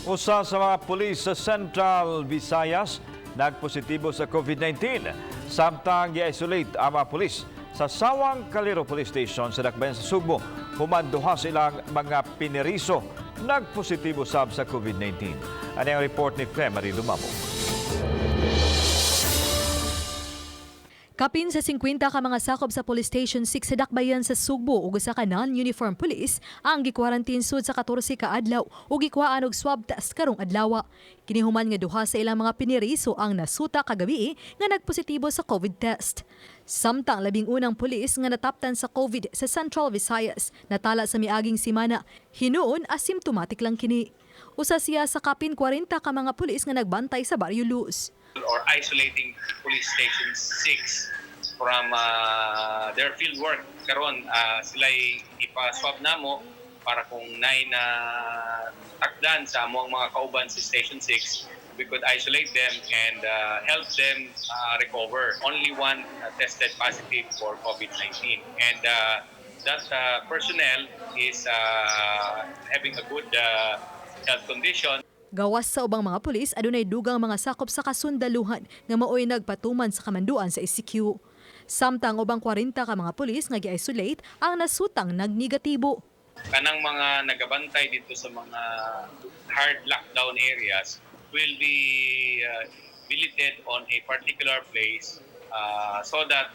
Usa sa mga pulis sa Central Visayas nagpositibo sa COVID-19. Samtang gi-isolate ang mga pulis sa Sawang Calero Police Station sa Dakbayan sa Sugbo, human duha sa ilang mga piniriso nagpositibo sab sa COVID-19. Ano ang report ni Fe Marie Lumabok? Kapin sa 50 ka mga sakop sa Police Station 6 sa Dakbayan sa Sugbo ug usa ka non-uniform police ang gikwarantin sud sa 14 ka adlaw ug gikuhaan og swab test karong adlaw. Kini human nga duha sa ilang mga piniriso ang nasuta kagabi nga nagpositibo sa COVID test. Samtang 11 na pulis nga nataptan sa COVID sa Central Visayas natala sa miaging simana, hinuon asymptomatic lang kini. Usa siya sa kapin 40 ka mga pulis nga nagbantay sa Barrio Luz. Or isolating Police Station 6 from their field work. Karon sila'y ipa-swab namo para kung naay na takdan sa among mga kauban sa Station 6, we could isolate them and help them recover. Only one tested positive for COVID-19. And that personnel is having a good health condition. Gawas sa ubang mga pulis, adunay dugang mga sakop sa kasundaluhan nga maoy nagpatuman sa kamanduan sa ECQ. Samtang ubang 40 ka mga pulis nga gi-isolate ang nasutang nagnegatibo. Kanang mga nagabantay dito sa mga hard lockdown areas will be billeted on a particular place so that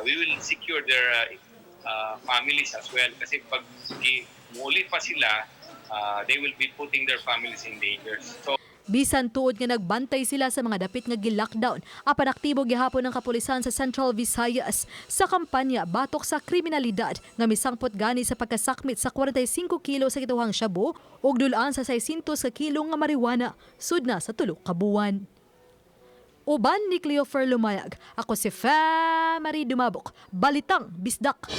we will secure their families as well, kasi pag muuli pa sila, they will be putting their families in danger. So Bisan tuod nga nagbantay sila sa mga dapit nga gi-lockdown, apan aktibo gihapon ang kapulisan sa Central Visayas sa kampanya batok sa kriminalidad nga misangpot gani sa pagkasakmit sa 45 kilo sa gituohang shabu ug dul-an sa 600 ka kilo nga marijuana sud na sa tulo ka buwan. Uban ni Cleofer Lumayag, ako si Fe Marie Dumabok, Balitang Bisdak.